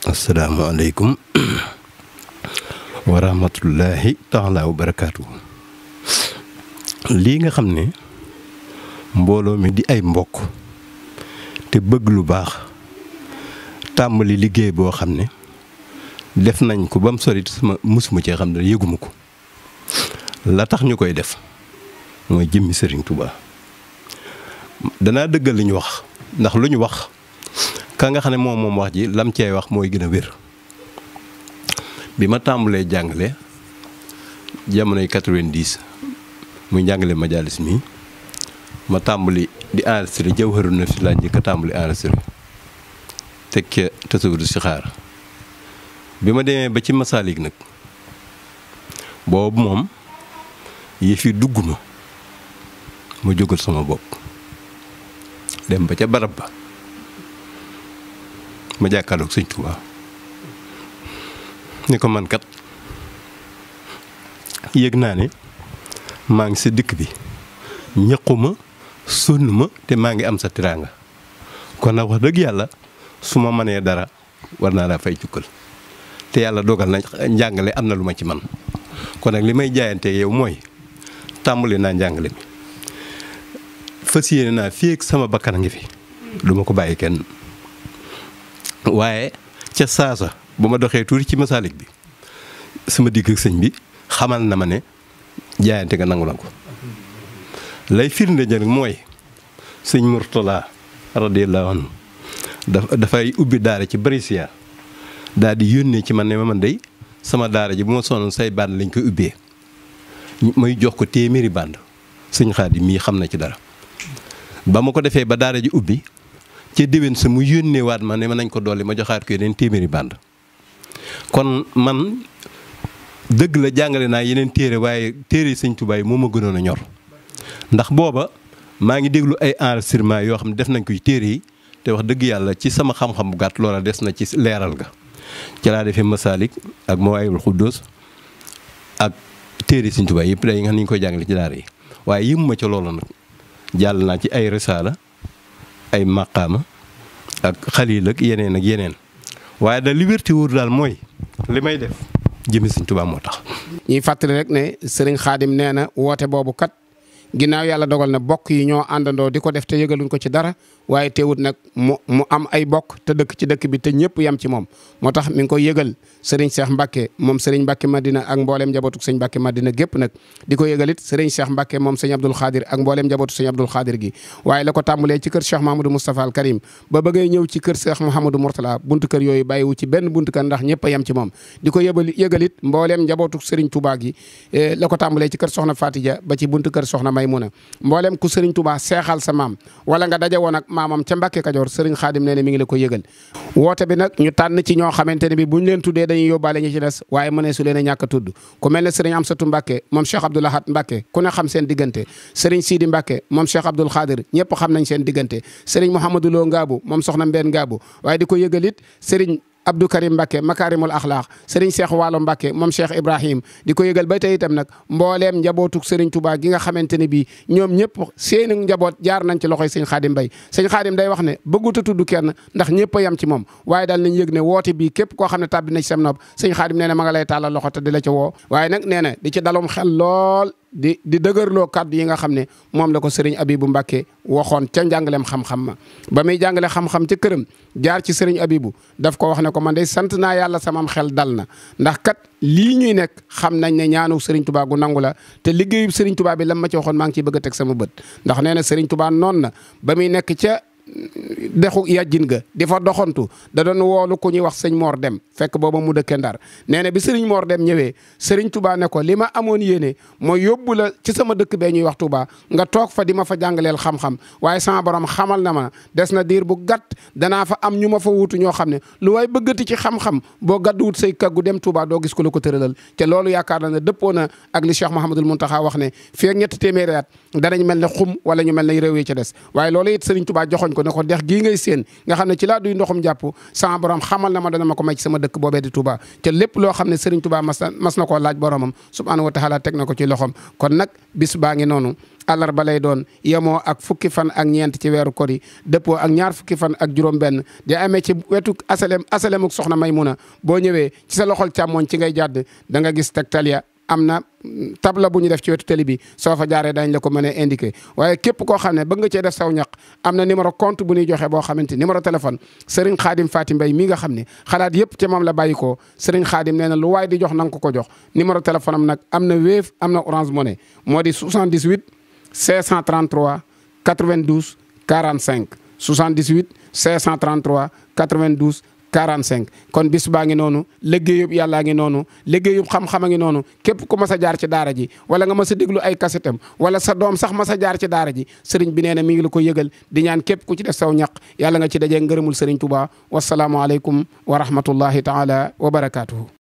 asalaamaaleykum wa rahmatullahi taala wa barakaatu. lii nga xam ne mbooloo mi di ay mbokk te bëgg lu baax tàmbali liggéey boo xam ne def nañ ko ba mu sori sama musuma cee xam ne yëguma ko la tax ñu koy def mooy jëmmi Serigne Touba. danaa dëggal li ñu wax ndax lu ñu wax ka nga xam ne moom wax ji lam cey wax mooy gën a wér. bi ma tàmbalee jàngale jamonoy 90 muy jàngale majalis mi ma tàmbali di enregistré Jawharu Nafis laa njëkk a tàmbali enregistré teg ca tasawudu si xaar bi ma demee ba ci Masaalik nag boobu moom yëf yi dugg ma jógal sama bopp dem ba ca barab ba ma jàkkaarloog Sëñ Tuubaa ni ko man kat yëg naa ne maa ngi sa dëkk bi ñaquma sonn ma te maa ngi am sa tiraanga kon nag wax dëgg yàlla su ma mënee dara war naa daa fay cukkal te yàlla dogal na njàngale am na lu ma ci man kon nag li may jaayante yow mooy tàmbali naa njàngale mi fas yéene naa fii ak sama bakkan a ngi fi du ma ko bàyyi kenn waaye ca saasa bu ma doxee tuuti ci Masaalik bi sama digg ak sëñ bi xamal na ma ne jaayante nga nangu la ko lay firnde jël mooy sëñ Murtala radiyallahu anhu dafay ubbi daara ci Brescia daal di yónnee ci man ne ma man day sama daara ji bu ma sonn say band lañ koy ubbee may jox ko téeméeri band sëñ Xaadim mii xam na ci dara ba ma ko defee ba daara ji ubbi ca déwén sa mu yónnee waat ma ne ma nañ ko dolli ma joxaat ko yeneen téeméeri band kon man dëgg la jàngale naa yeneen téere waaye téere Sëñ Tuubaa yi moo ma gënoon a ñor ndax booba maa ngi déglu ay enregistrement yoo xam ne def nañ ko ci téere yi te wax dëgg yàlla ci sama xam-xam bu gàtt loola des na ci leeral ga ci laa defee Masaalik ak Mawaahibul Xuddoos ak téere Sëñ Tuubaa yëpp day nga xam ni ñu koy jàngale ci daara yi waaye yëmuma ca loolu nag jàll naa ci ay risaala ay maqaama ak xaliil ak yeneen waaye da liberté wóor daal mooy li may def jëmi Sëñ Tuubaa moo tax. ñuy fàttali rek ne Serigne Khadim nee na woote boobu kat ginnaaw yàlla dogal na bokk yi ñoo àndandoo di ko def te yëgaluñ ko ci dara waaye teewut nag mu am ay bokk te dëkk ci dëkk bi te ñëpp yam ci moom moo tax mi ngi koy yëgal Serigne Cheikh Mbacke moom Serigne Mbacke Madina ak mbooleem njabootu sëñ Mbacke Madina gépp nag di ko yëgalit Serigne Cheikh Mbacke moom sëñ Abdoul Khadir ak mbooleem njabootu sëñ Abdoul Khadir gi waaye la ko tàmbalee ci kër Cheikh Mahamadou Moustapha al Karim ba bëggee ñëw ci kër Cheikh Mouhamadou Mourtala buntu kër yooyu bàyyiwu ci benn buntu kër ndax ñëpp a yam ci moom di ko yëgalit mbooleem njabootu Serigne Touba gi la ko tàmbalee ci kër Soxna Fatija ba ci buntu kër Soxna Maymuna mboolem ku Serigne Touba seexal sa maam wala nga daje woon ak maamam ca Mbacke Kajoor Serigne Khadim nee na mi ngi la ko yëgal woote bi nag ñu tànn ci ñoo xamante ne bi buñ leen tuddee dañuy yóbbaale ñi ci des waaye mënee su leen a ñàkk a tudd ku mel ne Serigne Amsatou Mbacke moom Cheikh Abdoul Ahad Mbacke ku ne xam seen diggante Serigne Sidi Mbacke moom Cheikh Abdoul Khadir ñëpp xam nañ seen diggante Serigne Mouhamadou Lo Ngaabu moom soxna Mbène Ngaabu waaye di ko yëgalit Serigne Abdou Karim Mbacke Makarimul Akhlaq Serigne Cheikh Waalo Mbacke moom Cheikh Ibrahim di ko yëgal ba tey itam nag mbooleem njabootuk Serigne Touba gi nga xamante ne bii ñoom ñëpp seeni njaboot jaar nañ ci loxoy sëñ Khadim Mbaye sëñ Khadim day wax ne bëggut a tudd kenn ndax ñëpp a yam ci moom waaye daal nañ yëg ne woote bii képp koo xam ne tàbbi na ci sam nopp sëñ Khadim nee na ma nga lay tàllal loxo te di la ca woo waaye nag nee na di ci dalum xel lool di dëgërloo kàddu yi nga xam ne moom la ko Serigne Abibou Mbacke waxoon ca njàngaleem xam-xam ma ba muy jàngale xam-xam ca këram jaar ci Serigne Abibou daf ko wax ne ko man day sant naa yàlla samam xel dal na ndax kat lii ñuy nekk xam nañ ne ñaanu Serigne Touba gu nangu la te liggéeyu Serigne Touba bi lam ma ci waxoon maa ngi ciy bëgg a teg sama bët ndax nee na Serigne Touba noonu na ba muy nekk ca dexu yàjjin ga di fa doxantu da doon woolu ku ñuy wax sëñ Mor Dem fekk booba mu dëkkee Ndar nee na bi sëriñ Mor Dem ñëwee sëriñ Touba ne ko li ma amoon yéene mooy yóbbu la ci sama dëkk bee ñuy wax Touba nga toog fa di ma fa jàngaleel xam-xam waaye sama borom xamal na ma des na diir bu gàtt danaa fa am ñu ma fa wuutu ñoo xam ne lu waay bëggati ci xam-xam boo gàdduwut say kaggu dem Touba doo gis ko la ko tëralal te loolu yaakaar na ne dëppoo na ak li Cheikh Mouhamadoul Mountakha wax ne fii ak ñetti téeméeri at danañ mel ne xum wala ñu mel ne réew yi ca des waaye loolu it sëriñ Touba joxoñ ko ne ko dex gii ngay séen nga xam ne ci laa duy ndoxum jàpp sama borom xamal na ma dana ma ko may ci sama dëkk boobee di Touba te lépp loo xam ne Serigne Touba mas na koo laaj boromam subhanahu wa taala teg na ko ci loxom kon nag bis baa ngi noonu àllarba lay doon yemoo ak fukki fan ak ñeent ci weeru kori dëppoo ak ñaar fukki fan ak juróom-benn di amee ci wetu asalemuk soxna Maymuna boo ñëwee ci sa loxol càmmooñ ci ngay jàdd da nga gis tegtal ya am na tabla bu ñu def ci wetu télé bi soo fa jaaree dañ la ko mën a indiqué waaye képp koo xam ne bëgg nga cee def saw ñaq am na numéro compte bu ñuy joxe boo xamante numéro téléphone Serigne Khadim Faty Mbaye mi nga xam ne xalaat yëpp ci moom la bàyyi ko Serigne Khadim nee na lu waay di jox na nga ko jox numéro téléphone am nag am na Wave am na Orange Money moo di 78 533 92 45 78 533 92 45 kon bis baa ngi noonu liggéeyub yàllaa ngi noonu liggéeyub xam-xam a ngi noonu képp ku mas a jaar ci daara ji wala nga mas a déglu ay kasetam wala sa doom sax mas a jaar ci daara ji sëriñ bi nee na mi ngi la ko yëgal di ñaan képp ku ci def saw ñaq yàlla nga ci dajee ngërëmul sëriñ Tuubaa wasalaamualeykum wa rahmatullahi taala wa barakaatuhu